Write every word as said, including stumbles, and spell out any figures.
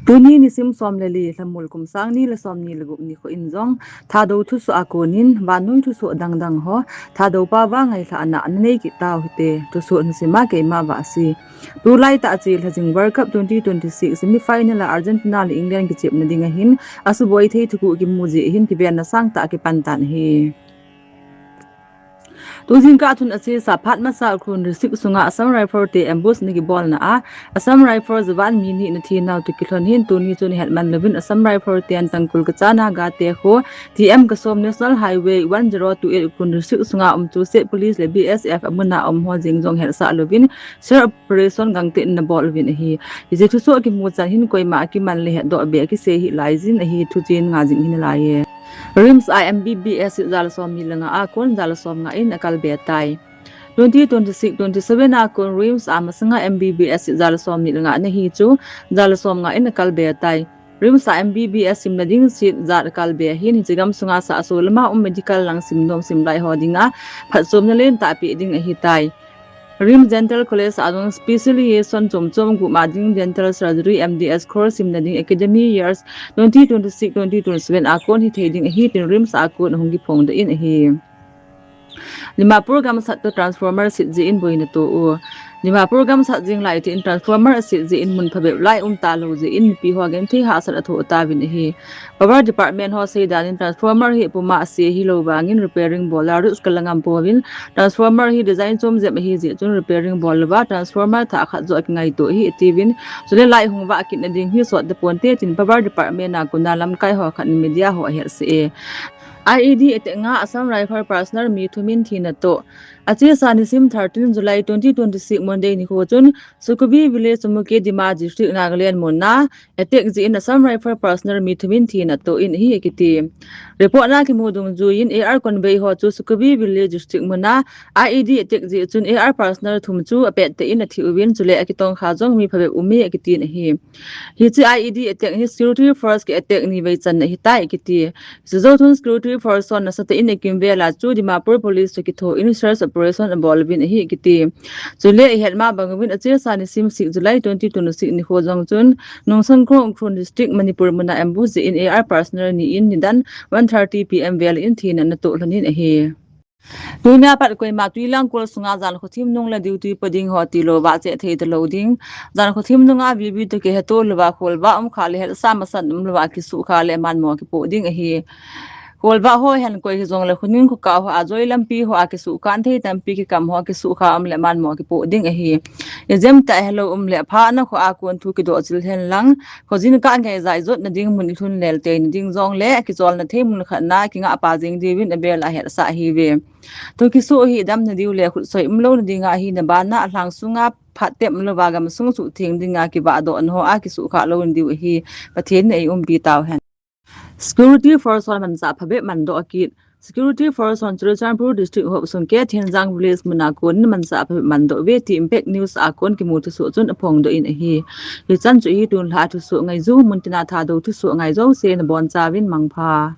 Tuni nisim som le li, Lhamul kum sang ni le som ni le gup nikho in jong Thadou thusoh a konin vannoi thusoh dangdang ho Thadou pao va ngailhahna nanei kit tau hite. Thusoh nasim a keima Vahsi. Tulai tah a chelha jing World Cup twenty twenty-six semi final a Argentina le England kichepna ding ahin, asuboi thei thuguh kimu jeh hin kivenna sangtah kipan tan ahi. Tujingkah thun achesa phat masa Ukhrul District sunga Assam Rifle te ambush na kibolna a Assam Rifle jawan mi ni na thi nau toh kilhon hin tuni chun hetman louvin Assam Rifle ten Tangkhul Kacha Naga te kho T M Kasom National Highway one zero two eight Ukhrul District sunga um chu State Police le B S F amun a um ho jeng jong hetsah louvin search operation gangtah in ana bol uvin ahi. Hiche thusoh kimu chan hin koima akiman le hetdoh be akisei hih laijin ahi, thuchen nga jing hin alai e. RIMS a M B B S seat ja le som ni le nga a kon ja le som nga in akal be tai. Twenty twenty-six twenty-seven a kon RIMS a masanga M B B S seat ja le som ni le nga ana hi chu ja le som nga in akal be tai. RIMS a M B B S simna ding seat jat akal be ahin, hiche gam sunga sahso lama um medical lang sim nom sim lai ho dinga phatchomna lentah peh ding ahitai. RIMS Dental College a jong specialization chom chom gup ma ding dental surgery M D S course simna ding academic years twenty twenty-six twenty twenty-seven a kon hithei ding ahi tin RIMS a kon ahung kiphongdoh in ahi. Dimapur gamsat toh transformer set jeh in boina atoh u. Dimapur gamsat jing lai tin transformer aset jeh in mun phabep lai um talou jeh in mipi ho genthei hahsat athoh tauvin ahi. Power Department ho seidan in transformer hi puma ase hilou vangin repairing bol a risk kala ngam pouvin, transformer hi design chom jep ahi jeh chun repairing bol louva transformer thah khat joh akingaito ahi atiuvin, chule lai hung vah kitna ding hi sot taponte tin Power Department a kona lamkai ho khat in media ho ahetsah e. I E D attack a Assam Rifle personnel mi thum in thina atoh. Achesa nisim thirteen July twenty twenty-six Monday nikho chun Sukhumvih village Chumukedima district Nagaland muna attack jeh in Assam Rifle personnel mi thum in thina atoh in ahi akiti. Report na kimu dungjuiyin A R convoy ho chu Sukhumvih village district muna I E D attack jeh chun A R personnel thum chu apet tah in athi uvin chule akitongkha jong mi phabep aume akitin ahi. Hiche I E D attack hi security force ki attack ni vei channa ahitai akiti. Hiche jou chun security force hon nasatah in akimvel a chu Dimapur police toh kitho in search operation abol uvin ahi akiti. Chule ihet ma bang uvin achesa nisim six July twenty twenty-six nikho jong chun Nungsangkhong Ukhrul district Manipur muna ambush jeh in A R personnel ni in nidan one thirty P M vel in thina ana toh lhon in ahi. Tunia pat koima twilang kol sunga jan khothim nung le duty po ding ho tilou va chethei talou ding. Jan khothim nunga V V toh kiheto louva kholva umkha le hetsah masat umlouva kisukha le manmo kipoh ding ahi. Kholva ho hen koi hijongle khoning khokah ho a joi lampi ho a kisukha thei tampi kikam ho kisukha um le manmo kipoh ding ahi. Ijemtia helou um le phatna kho a kon thu kidoh chil hen lang, khojin kah ngei jai jotna ding mun ilhun lel teina ding jongle kicholna thei mun khat na kingah pa jing diuvin abel a hetsah ahiuve. Thu kisoh hi damna diu le khutsoi umlouna dinga ahina bana alhang sunga phat tep umlouva gamsung suhtheng dinga kivahdohna ho a kisukha louna diu ahi. Pathen in eiumpi tauhen. Security force hon manchah phabep mandoh akit. Security force hon Churachandpur district hop sung K Thenjang village muna konin manchah phabep mandoh uve ti Impact News a kon kimu thusoh chun aphongdoh in ahi. Hichan chu ahi tunlha thusoh ngai jou, muntina Thadou thusoh ngai jouse nabonchauvin mangpha.